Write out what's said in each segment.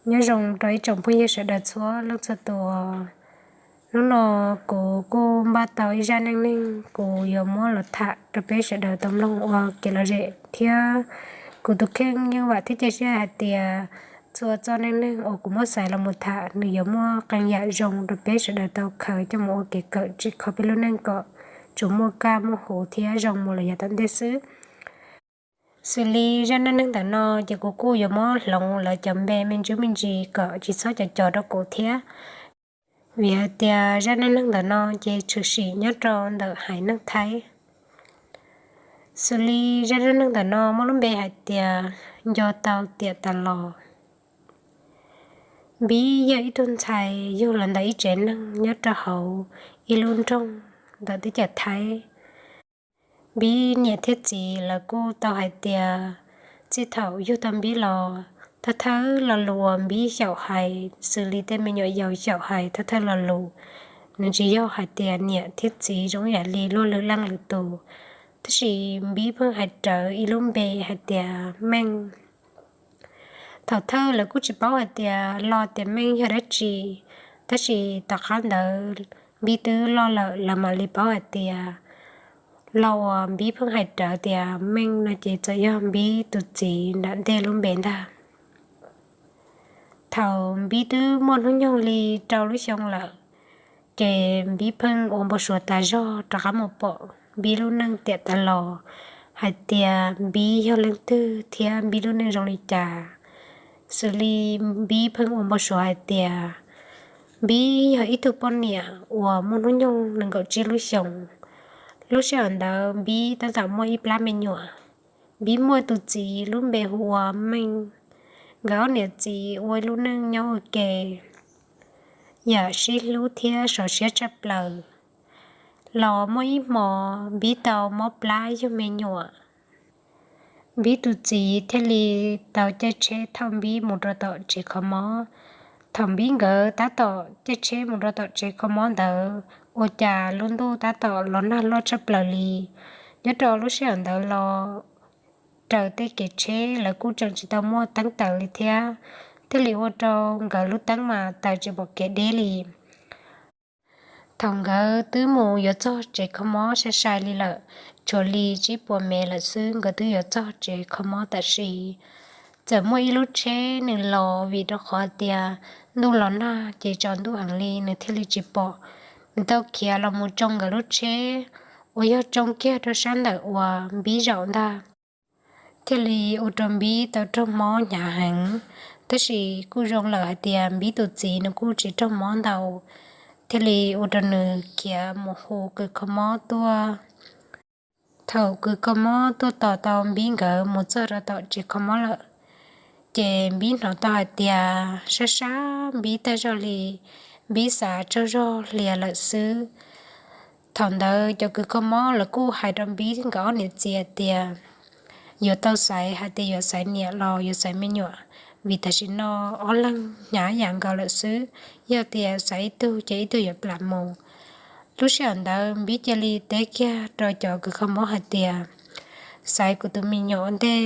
Nyob zoo rau ib tsoom phooj ywg sawv daws txhua leej txhua tus. Hnub no kuv kuj npaj tau ib zaj neej neeg kuv yuav muab los tham rau peb sawv daws tau mloog ua kev lom zem thiab. Kuv tus kheej yeej vam thiab cia siab hais tias txhua txoj neej neeg uas kuv muab xaiv los mus tham nws yuav muaj qee yam zoo rau peb sawv daws tau khaws coj mus ua kev kawm tsim kho peb lub neej kom tsuas muaj kaj muaj huv thiab zoo mus lawm yav tom ntej xwb. Xws li zaj neej neeg ntawm no ces kuv kuj yuav muab hloov lawv cov npe me ntsis me ntsis kom tsis txhob co co rau kuv thiab, vim hais tias zaj neej neeg ntawm no ces tshwm sim nyob rau ntawm haiv neeg Thaib. Xws li zaj neej neeg ntawm no muaj lub npe hais tias nco tau tiam tas los. Npib yog ib tug ntxhais yug los ntawm ib tsev neeg nyob rau hauv ib lub nroog ntawm teb chaws Thaib. Npib niam thiab txiv lawv kuj tau hais tias txij thaum yug tau Npib los, thawj thawj lo lus uas Npib xyaum hais xws li tej me nyuam yaus xyaum hais thawj thawj lo lus, nws tsis yog hais tias niam thiab txiv zoo ib yam li luag lwm leej lwm tus, tab sis Npib pheej hais rawv ib lub npe hais tias Meej. Thaum thawj lawv kuj tsis paub hais tias lo tias Meej yog dab tsi, tab sis tom qab ntawd Npib twb loj lawm lawv mam li paub hais tias lo uas Npib pheej hais rawv tias Meej no ces txawm yog Npib tus txiv nram ntej lub npe ntag. Thaum Npib twb muaj hnub nyoog li rau lub xyoo lawm, ces Npib pheej ua npau suav tas zog rov qab mus pom Npib lub neej tiam tas los hais tias Npib yog leej twg thiab Npib lub neej zoo li cas. Xws li Npib pheej ua npau suav hais tias Npib yog ib tug poj niam uas muaj hnub nyoog nees nkaum tsib lub xyoos. Lub sij hawm ntawd Npib tab tom muaj ib plab me nyuam. Npib muaj tus txiv lub npe hu ua Meej. Nkawd ob niam txiv ua ib lub neej nyob ua ke, yam sib hlub thiab sov siab tshaj plaws. Los muaj ib hmo Npib tau mob plab yug me nyuam. Npib tus txiv thiaj li tau caij tsheb thauj Npib mus rau tom tsev kho mob. Thaum Npib nkawd tab tom caij tsheb mus rau tom tsev kho mob ntawd, ua cas lub ntuj tab tom los nag loj tshaj plaws li. Nyob rau lub sij hawm ntawd los raws tej kev tsheb lawv kuj tseem tsis tau muaj teeb taws li thiab, thiaj li ua rau nkawd lub teeb mas taws tsis pom kev deb li. Thaum nkawd twb mus yuav txog tsev kho mob sai sai li lawm, tshuav li tsib puas mev lawm xwb nkawd twb yuav txog tsev kho mob tam sim, txawm muaj ib lub tsheb nws los vim rau qhov tias ntuj los nag ces tsaus ntuj heev li nws thiaj li tsis pom. Nws tau khiav los mus tsoo nkawd lub tsheb uas yog tsoo kiag rau sab ntawm uas Npib zaum ntag, thiaj li ua rau Npib tau raug mob hnyav heev. Tab sis kuj zoo lawm hais tias Npib tus txiv nws kuj tsis raug mob ntau, thiaj li ua rau nws khiav mus hu kws kho mob tuaj. Thaum kws kho mob tuaj tos tau Npib nkawd mus txog rau tom tsev kho mob lawm, ces Npib hnov tau hais tias sab sab Npib tag zog li, Npib xav tsaug zog hlias lawm xwb. Thaum ntawd cov kws kho mob lawv kuj hais rau Npib nkawd ob niam txiv hais tias yuav tau xaiv hais tias yuav xaiv niam los yuav xaiv me nyuam, vim tam sim no ob leeg hnyav yam nkaus lawm xwb, yog tias xaiv ib tug ces ib tug yuav plam mus. Lub sij hawm ntawd Npib cia li teb kiag rau cov kws kho mob hais tias xaiv kuv tus me nyuam ua ntej,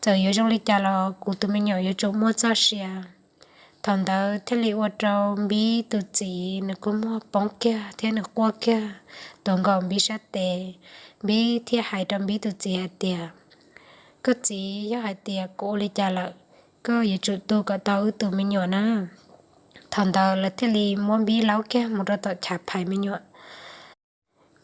txawm yuav zoo li cas los kuv tus me nyuam yuav tsum muaj txoj sia. Thaum ntawd thiaj li ua rau Npib tus txiv nws kua muag poob kiag thiab nws quaj kiag tuav nkaus Npib sab tes. Npib thiaj hais rau Npib tus txiv hais tias, koj txiv, yog hais tias kuv ua li cas lawm, koj yuav tsum tu kom tau wb tus me nyuam na. Thaum ntawd lawv thiaj li muab Npib laub kiag mus rau tom chav phais me nyuam.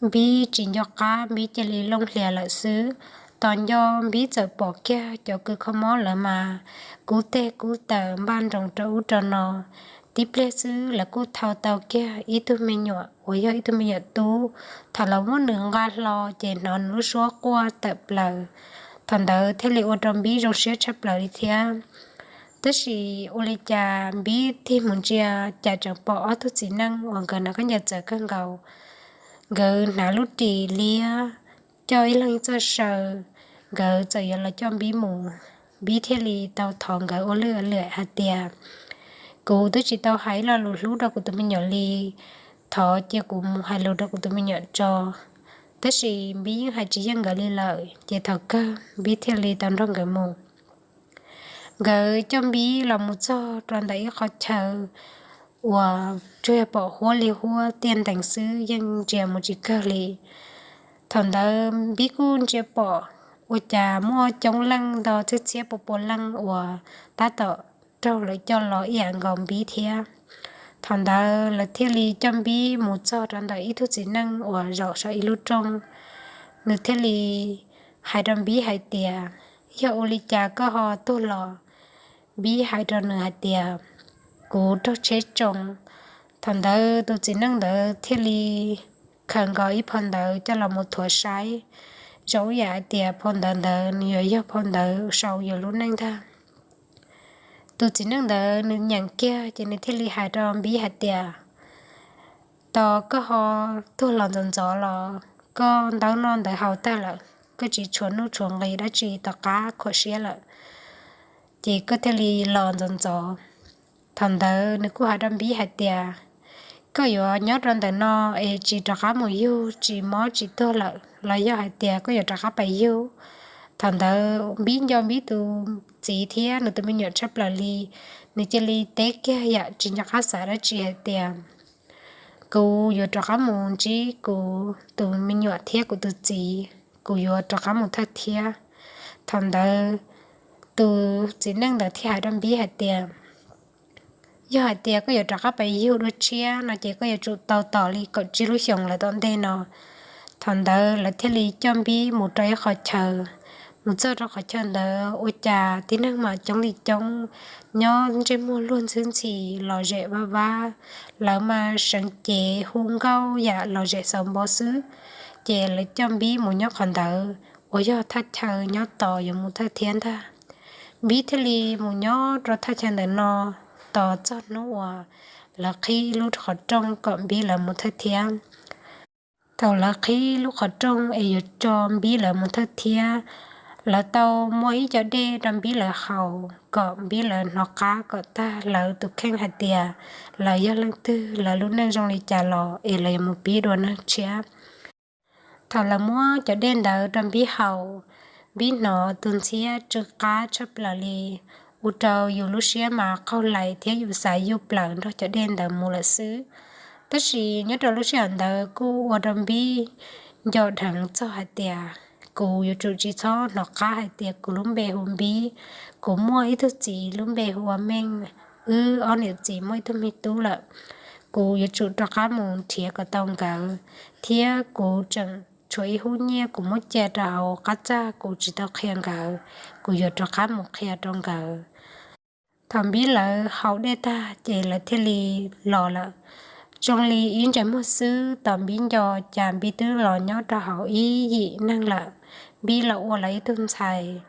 Npib tsis nco qab, Npib cia li looj hlias lawm xwb. Tos nco Npib txawm pom kiag cov kws kho mob lawv mas kub teg kub taw npaj nroos rau ub rau no. Tib pliag xwb lawv kuj thau tau kiag ib tug me nyuam uas yog ib tug me nyuam tub. Thaum lawv muab nws nqa hlo ces hnov nws lub suab quaj tawm plaws. Thaum ntawd thiaj li ua rau Npib zoo siab tshaj plaws li thiab. Tab sis ua li cas Npib tig mus ntsia cas tseem pom ob tug txiv neej uas nkawd hnav khaub ncaws txawv kawg nkaus. Nkawd hnav lub ris liab, coj ib leeg ib txoj saw, nkawd txawm yuav los coj Npib mus. Npib thiaj li tau thov nkawd ua lwj ua liam hais tias, kuv twb tsis tau hais ib lo lus hlub rau kuv tus me nyuam li, thov cia kuv mus hais lus rau kuv tus me nyuam tso. Tab sis Npib yeej hais tsis yeej nkawd li lawm, ces thaum kawg Npib thiaj li tau nrog nkawd mus. Nkawd coj Npib los mus txog rau ntawm ib qhov chaw uas tsuas yog pom huab li huab tiaj ntees xwb, yeej ntsia mus tsis kawg li. Thaum ntawd Npib kuj ntsia pom ua cas muaj coob leej ntau txhiab txhiab pua pua leej uas tab tom raug lawv coj los ib yam nkaus Npib thiab. Thaum ntawd lawv thiaj li coj Npib mus txog rau ntawm ib tug txiv neej uas zaum saum ib lub rooj. Nws thiaj li hais rau Npib hais tias, Yog ua li cas koj ho tuag los? Npib hais rau nws hais tias, Kuv raug tsheb tsoo. Thaum ntawd tus txiv neej ntawd thiaj li khaws nkaus ib phau ntawv coj los mus thuav saib, zoo ib yam hais tias phau ntawv ntawd nws yuav yog phau ntawv sau yus lub neej ntag. Tus txiv neej ntawd nws nyeem kiag ces nws thiaj li hais rau Npib hais tias, Tos koj ho tuag los ntxov ntxov los koj ntaub noj ntawv haus tag lawm, koj tsis tshuav nuj tshuav nqi dab tsi tom qab khuam siab lawm, ces koj thiaj li los ntxov ntxov. Thaum ntawd nws kuj hais rau Npib hais tias, Koj yuav nyob rau ntawm no es tsis rov qab mus yug, tsis mob tsis tuag lawm los yog hais tias koj yuav rov qab pais yug? Thaum ntawd Npib nco Npib tus txiv thiab nws tus me nyuam tshaj plaws li, nws cia li teb kiag yam tsis nco qab xav dab tsi hais tias, Kuv yuav rov qab mus ntsib kuv tus me nyuam thiab kuv tus txiv, kuv yuav rov qab mus thawj thiab. Thaum ntawd tus txiv neej ntawd thiaj hais rau Npib hais tias, Yog hais tias koj yuav rov qab pais yug dua tshiab no ces koj yuav tsum tau tos li kaum tsib lub xyoos lawm tom ntej no. Thaum ntawd lawv thiaj li coj Npib mus rau ib qhov chaw. Mus txog rau qhov chaw ntawd ua cas tib neeg mas coob li coob, nyob ntsej muag luag ntxhwb ntxhi, lom zem vaj vab. Lawv mas seev cev hu nkauj yam lom zem xauv npo xwb. Ces lawv coj Npib mus nyob qhov ntawd uas yog thaj chaw nyob tos yuav mus thawj thiab ntag. Npib thiaj li mus nyob rau thaj chaw ntawm no tos txog hnub uas lawv qhib lub qhov rooj kom Npib lawv mus thawj thiab. Thaum lawv qhib lub qhov rooj es yuav tso Npib lawv mus thawj thiab, lawv tau muab ib co dej rau Npib lawv haus kom Npib lawv hnov qab kom tag lawv tus kheej hais tias lawv yog leej twg, lawv lub neej zoo li cas los es lawv yuav mus pib dua neeg tshiab. Thaum lawv muab cov dej ntawd rau Npib haus, Npib hnov tus ntxhiab tsw qab tshaj plaws li, ua rau yus lub siab mas qaug lais thiab yus xav yuj plaws nrog cov dej ntawd mus lawm xwb. Tab sis nyob rau lub sij hawm ntawd kuj ua rau Npib nco dheev txog hais tias, Kuv yuav tsum tsis txhob hnov qab hais tias kuv lub npe hu Npib. Kuv muaj ib tug txiv lub npe hu ua Meej, wb ob niam txiv muaj ib tug me tub lawm. Kuv yuav tsum rov qab mus nrhiav kom tau nkawd, thiab kuv tseem tshuav ib hub nyiaj kuv muab cia rau hauv qab txaj kuv tsis tau qhia nkawd, kuv yuav rov qab mus qhia rau nkawd. Thaum Npib lawv haus dej tag ces lawv thiaj li los lawm. Zoo li ib ntsais muag xwb tos Npib nco cas Npib twb los nyob rau hauv ib yim neeg lawm. Npib los ua lawv ib tug ntxhais.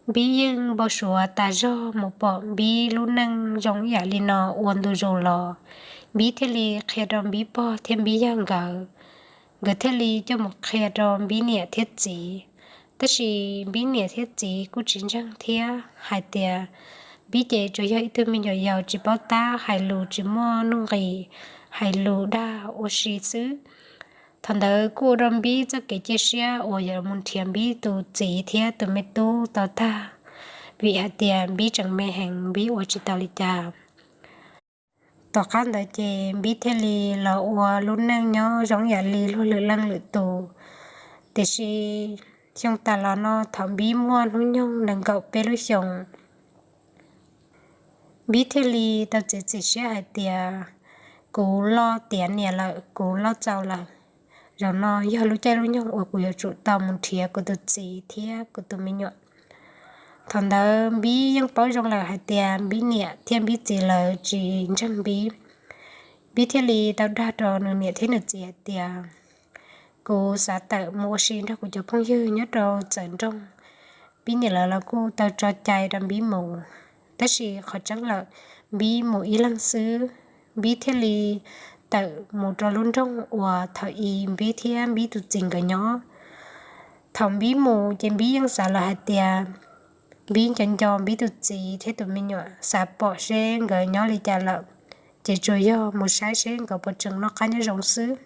Npib yeej npau suav tas zog mus pom Npib lub neej zoo ib yam li no ua ntu zus los. Npib thiaj li qhia rau Npib pog thiab Npib yawg nkawd, nkawd thiaj li coj mus qhia rau Npib niam thiab txiv. Tab sis Npib niam thiab txiv kuj tsis ntseeg thiab hais tias Npib ces tsuas yog ib tug me nyuam yaus tsis paub tab, hais lus tsis muaj nuj nqis, hais lus dag ua si xwb. Thaum ntawd kuj ua rau Npib txoj kev cia siab uas yuav mus nrhiav Npib tus txiv thiab tus me tub tau tag, vim hais tias Npib tseem me heev, Npib ua tsis tau li cas. Tom qab ntawd ces Npib thiaj li los ua lub neej nyob zoo yam li luag lwm leej lwm tus. Tiam sis xyoo tas los no thaum Npib muaj hnub nyoog nees nkaum peb lub xyoos, Npib thiaj li tau txiav txim siab hais tias, Kuv loj tiav niam lawm, kuv loj txaus lawm. Zaum no yog lub caij lub nyoog uas kuv yuav tsum tau mus nrhiav kuv tus txiv thiab kuv tus me nyuam. Thaum ntawd Npib yeej paub zoo lawm hais tias Npib niam thiab Npib txiv lawv tsis ntseeg Npib. Npib thiaj li tau dag rau nws niam thiab nws txiv hais tias, Kuv xav tawm mus ua si nrog kuv cov phooj ywg nyob rau txawv nroog. Npib niam lawv los kuj tau tso cai rau Npib mus, tab sis qhov tseeb lawm, Npib mus ib leeg xwb. Npib thiaj li tawm mus rau lub nroog uas thaum i Npib thiab Npib tus txiv nkawd nyob. Thaum Npib mus ces Npib yeej xav lawm hais tias Npib nco nco Npib tus txiv thiab tus me nyuam, xav pom seb nkawd nyob li cas lawm, ces tsuas yog mus saib seb nkawd puas tseem noj qab nyob zoo xwb.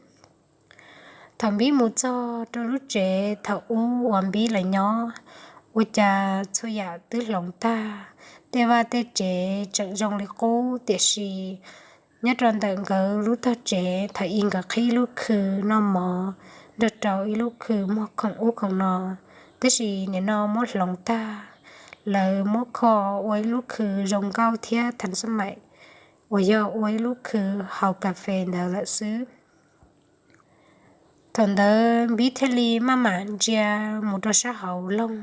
Thaum Npib mus txog rau lub tsev thaum ub uas Npib lawv nyob, ua cas txhua yam twb hloov tag, tej vaj tej tsev tseem zoo li qub, tiam sis nyob rau ntawm nkawd lub tog tsev, thaum ub nkawd qhib lub khw noj mov nrog rau ib lub khw muag khoom ub khoom no, tab sis nim no muab hloov tag, lawv muab kho ua ib lub khw zoo nkauj thiab thav xab maim, uas yog ua ib lub khw haus kas fes ntawd lawm xwb. Thaum ntawd Npib thiaj li maj mam ntsia mus rau sab hauv loog,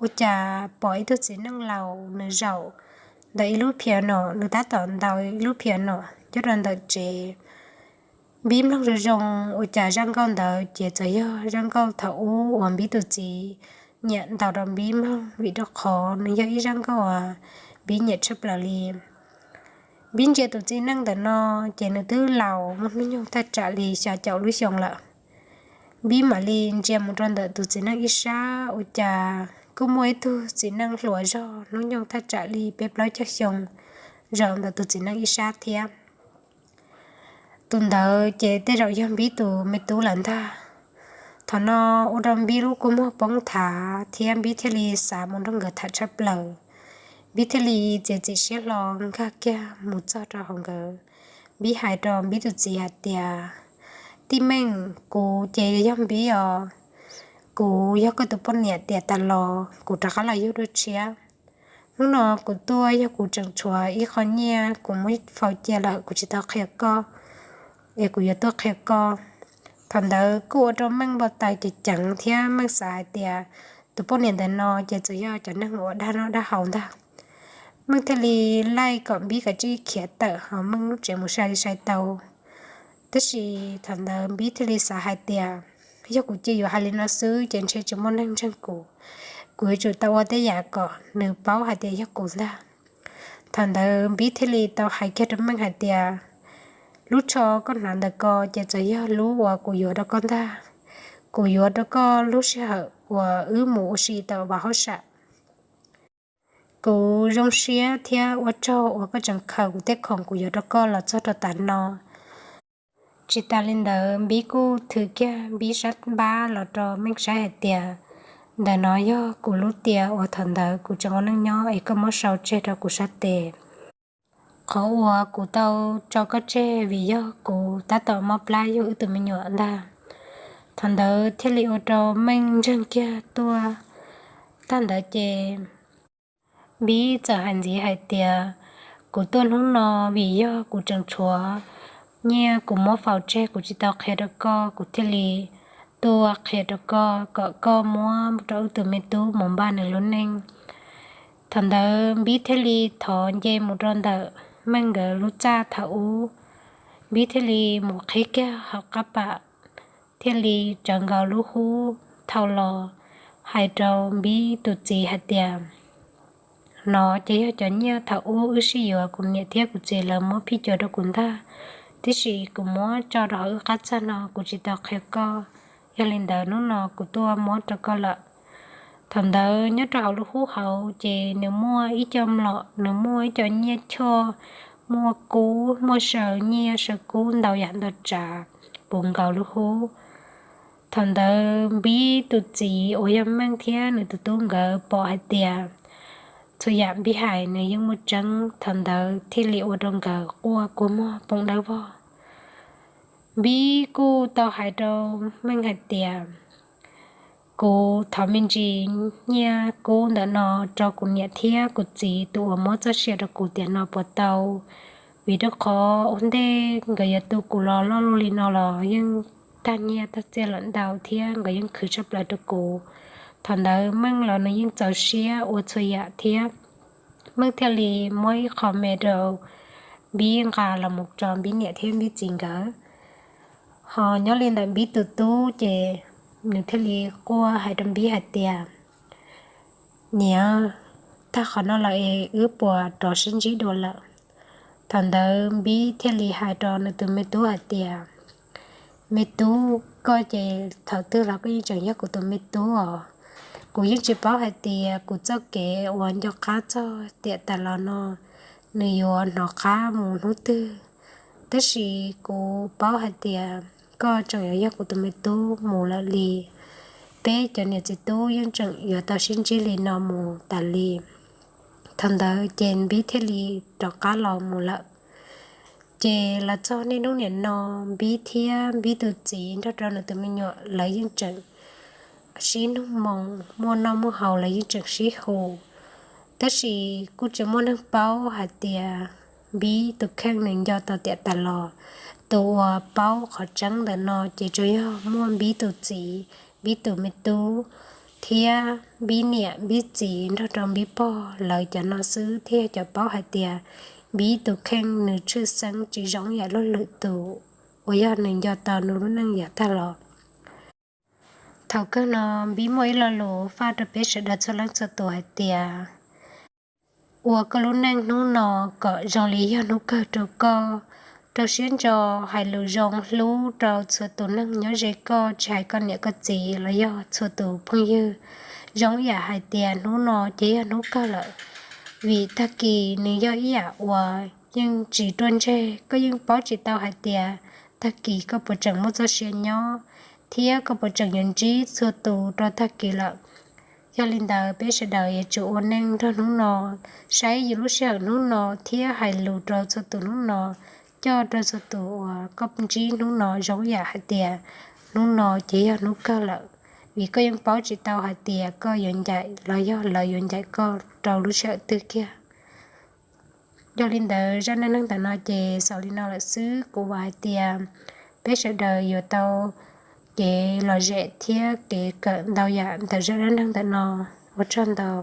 ua cas pom ib tug txiv neej laus nws zaum ntawm ib lub piano, nws tab tom ntaus ib lub piano nyob rau ntawm tsev. Npib mloog zoo zoo, ua cas zaj nkauj ntawd ces txawm yog zaj nkauj thaum ub uas Npib tus txiv nyiam ntaus rau Npib mloog, vim rau qhov nws yog ib zaj nkauj uas Npib nyiam tshaj plaws li. Npib ntsia tus txiv neej ntawm no, ces nws twb laus muaj hnub nyoog thaj tsam li xya caum lub xyoo lawm. Npib mam li ntsia mus rau ntawm tus txiv neej ib sab, ua cas kuj muaj ib tug txiv neej hluas zog hnub nyoog thaj tsam li peb plaub caug xyoo zaum ntawm tus txiv neej ib sab thiab. Tus ntawd ces tej zaum yog Npib tus me tub lawm ntag. Thaum no ua rau Npib lub kua muag poob thav thiab Npib thiaj li xav mus nrog nkawd tham tshaj plaws. Npib thiaj li txiav txim siab hlo nkag kiag mus txog rau hauv nkawd. Npib hais rau Npib tus txiv hais tias, Tij Meej, kuv ces yog Npib os. Kuv yog koj tus poj niam tiam tas los kuv rov qab los yug dua tshiab. Hnub no kuv tuaj yog kuv tseem tshuav ib qho nyiaj kuv muab faus cia lawm kuv tsis tau qhia koj, es kuv yuav tuaj qhia koj. Thaum ntawd kuj ua rau Meej npau taws ceev ceev thiab Meej xav hais tias tus poj niam ntawm no ces txawm yog cov neeg uas dag noj dag haus ntag. Meej thiaj li laij kom Npib kav tsij khiav tawm hauv Meej lub tsev mus sai li sai tau. Tab sis thaum ntawd Npib thiaj li xav hais tias, Yog kuv cia yuav hais li no xwb ces ntshe tsis muaj neeg ntseeg kuv. Kuv yuav tsum tau ua tej yam kom nws paub hais tias yog kuv ntag. Thaum ntawd Npib thiaj li tau hais kiag rau Meej hais tias, Lub tsho koj hnav ntawm ko ces txawm yog lub uas kuv yuav rau koj ntag. Kuv yuav rau koj lub sij hawm uas wb mus ua si tau vam hauj sam. Kuv zoo siab thiab ua tsaug uas koj tseem khaws kuv tej khoom kuv yuav rau koj los txog rau tav no. Tsis tas li ntawd Npib kuj thwm kiag Npib sab npab los rau Meej saib hais tias, Ntawm no yog kuv lub tias uas thaum ntawd kuv tseem ua neej nyob es koj muab sau tseg rau kuv sab tes. Qhov uas kuv tau tso koj tseg vim yog kuv tab tom mob plab yug wb tus me nyuam ntag. Thaum ntawd thiaj li ua rau Meej ntseeg kiag tuaj. Tag ntawd ces Npib txawm hais ntxiv hais tias, Kuv tuaj hnub no vim yog kuv tseem tshuav nyiaj kuv muab faus tseg kuv tsis tau qhia rau koj, kuv thiaj li tuaj qhia rau koj kom koj muab rau wb tus me tub mus npaj nws lub neej. Thaum ntawd Npib thiaj li thov nce mus rau ntawm Meej nkawd lub txaj thaum ub. Npib thiaj li mus qhib kiag hauv qab pam, thiaj li tsawv nkaus lub hub thau los hais rau Npib tus txiv hais tias, No ces yog cov nyiaj thaum ub wb sib yuav kuv niam thiab kuv txiv lawv muab phij cuam rau kuv ntag, tiam sis kuv muab tso rau hauv wb qab txaj no kuv tsis tau qhia koj. Yog li ntawd hnub no kuv tuaj muab rau koj lawm. Thaum ntawd nyob rau hauv lub hub hauv ces nws muaj ib co mlom, nws muaj ib co nyiaj choj, muaj kub, muaj saw nyiaj saw kub ntau yam ntau tsav puv nkaus lub hub. Thaum ntawd Npib tus txiv uas yog Meej thiab nws tus tub nkawd pom hais tias txhua yam Npib hais nws yeej muaj tseeb, thaum ntawd thiaj li ua rau nkawd quaj kua muag poob dawb vog. Npib kuj tau hais rau Meej hais tias, Kuv thov me ntsis nyiaj kub ntawm no rau kuv niam thiab kuv txiv tus uas muab txoj sia rau kuv tiam no puas tau? Vim rau qhov ua ntej nkawd yuav tu kuv los loj luj li no los yeej tag nyiaj tag txiaj lawm ntau thiab nkawd yeej khwv tshaj plaws rau kuv. Thaum ntawd Meej los nws yeej txaus siab ua txhua yam thiab. Meej thiaj li muab ib qho me rau Npib nqa los mus tso Npib niam thiab Npib txiv nkawd. Ho nyob li ntawm Npib tus tub ces nws thiaj li quaj hais rau Npib hais tias, Niam, tag qhov no lawm es wb puas rov sib ntsib dua lawm? Thaum ntawd Npib thiaj li hais rau nws tus me tub hais tias, Me tub, koj ces thaum twg los koj yeej tseem yog kuv tus me tub os. Kuv yeej tsis paub hais tias kuv txoj kev uas nco qab txog tiam tas los no nws yuav hnov qab mus hnub twg, tab sis kuv paub hais tias koj tseem yuav yog kuv tus me tub mus lawm li. peb cov niam txiv tub yeej tseem yuav tau sib ntsib li no mus tas li. Thaum ntawd ces Npib thiaj li rov qab los mus lawm. Ces los txog niaj hnub niam no, Npib thiab Npib tus txiv nrog rau nws tus me nyuam lawv yeej tseem sib nug moo, muaj noj muaj haus lawv yeej tseem sib hu. Tab sis kuj tsis muaj neeg paub hais tias Npib tus kheej nws nco tau tiam tas los. Tus uas paub qhov tseeb ntawm no ces tsuas yog muaj Npib tus txiv, Npib tus me tub, thiab Npib niam Npib txiv nrog rau Npib pog lawv cov no xwb thiaj yog cov paub hais tias Npib tus kheej nws tshwj xeeb tsis zoo yam luag lwm tus uas yog nws nco tau nws lub neej yav tag los. Thaum kawg no Npib muaj ib lo lus faj rau peb sawv daws txhua leej txhua tus hais tias ua koj lub neej hnub no kom zoo li yog hnub kawg rau koj. Rau siab ntso, hais lus zoo hlub rau txhua tus neeg nyob ze koj, tsis hais koj niam koj txiv los yog txhua tus phooj ywg. Zoo ib yam hais tias hnub no ces yog hnub kawg lawm, vim tag kis nws yog ib yam uas yeej tsis ruaj ntseg. Koj yeej paub tsis tau hais tias tag kis koj puas tseem muaj txoj sia nyob, thiab koj puas tseem yuav ntsib txhua tus rau tag kis lawm. Yog li ntawd peb sawv daws yuav tsum ua neej nrog hnub no, saib yus lub sij hawm hnub no thiab hais lus rau txhua tus hnub no, coj rau txhua tus uas koj ntsib hnub no zoo ib yam hais tias hnub no ces yog hnub kawg lawm, vim koj yeej paub tsis tau hais tias koj yuav ncaim los yog lawv yuav ncaim koj rau lub sij hawm twg kiag. Yog li ntawd zaj neej neeg ntawm no ces xaus li no lawm xwb. Kuv vam hais tias peb sawv daws yuav tau kev lom zem thiab kev kawm ntau yam ntawm zaj dab neeg ntawm no. Ua tsaug ntau.